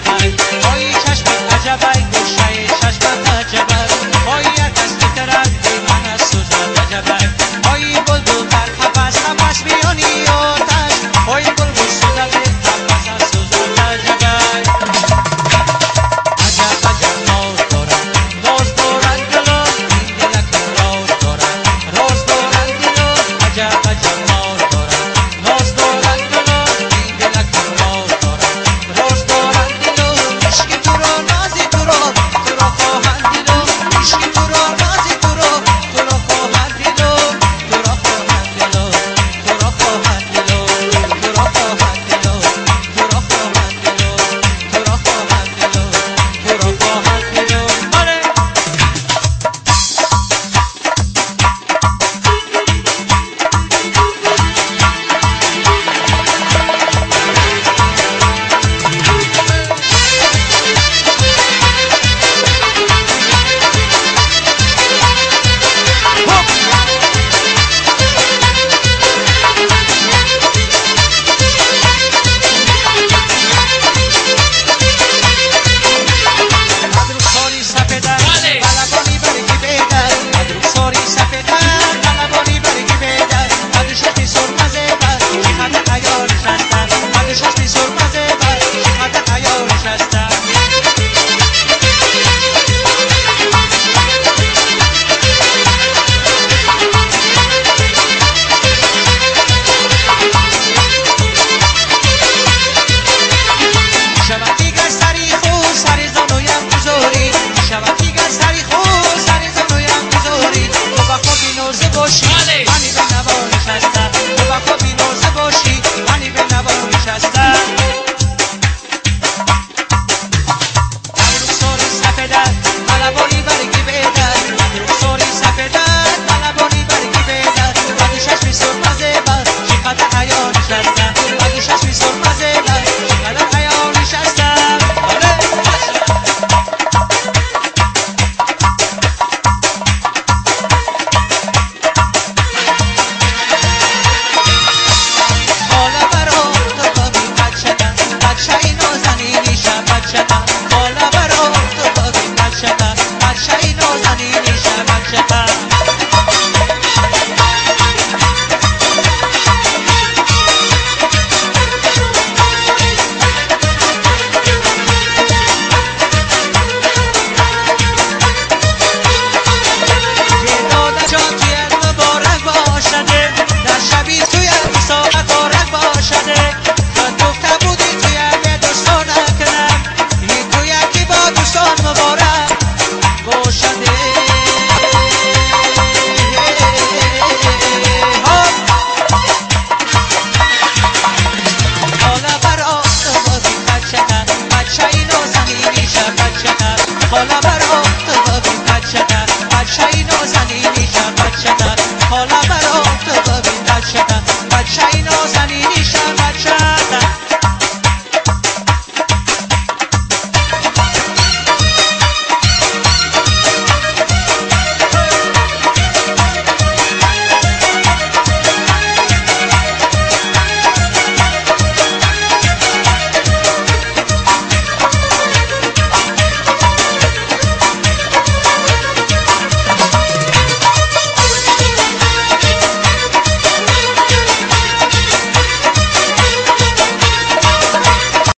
عجبای آی چشمت عجبای گوشه چشمت عجبای آی هر کس میترد من از سوزت عجبای آی بلبل در قفس قفس میانی آتش آی بلبل سوزد قفس از سوزت عجبای عجب عجب ناز دارد ناز دارد دلم این دلک راز دارد راز دارد دلم عجب عجب ناز دارد ناز دارد دلم این دلک راز دارد راز دارد دلم عشق تو را نازی تو را تو را خواهد دلم عشق تو را نازی تو را تو را خواهد دلم تو را خواهد دلم تو را خواهد دلم تو را خواهد دلم تو را خواهد دلم تو را خواهد دلم تو را خواهد دلم. آره رخساری سفیده بلبانی برگی بیده رخساری سفیده بلبانی برگی بیده قد چشمی سرمزه بر چقدر حیا نشسته قد چشمی سرمزه بر چقدر حیا نشسته. شود دیگر سری خود سری زانویم گذاری شود دیگر سری خود سری زانویم گذاری تو با خوبی نوزه باشی منی به نوا نشسته تو با خوبی نوزه باشی منی به نوا نشسته. رخساری سفیده بلبانی برگی بیده رخساری سفیده بلبانی برگی بیده قد چشمی سرمزه بر چقدر حیا نشسته قد چشمی سرمزه بر چقدر حیا نشسته. آره حالا برا تو بابی بچه‌تم بچه نازنینی شب بچه‌تم حالا برا تو بابی بچه‌تم بچه نازنینی شب بچه‌تم. دادا جان توی مبارک باشده در شبی توی ساعت مبارک باشده تو گفته بودی توی به دوستان نکنم این توی که با دوستان مبارک باشده. حالا برا تو بابی بچه‌تم بچه نازنینی شب بچه‌تم حالا برا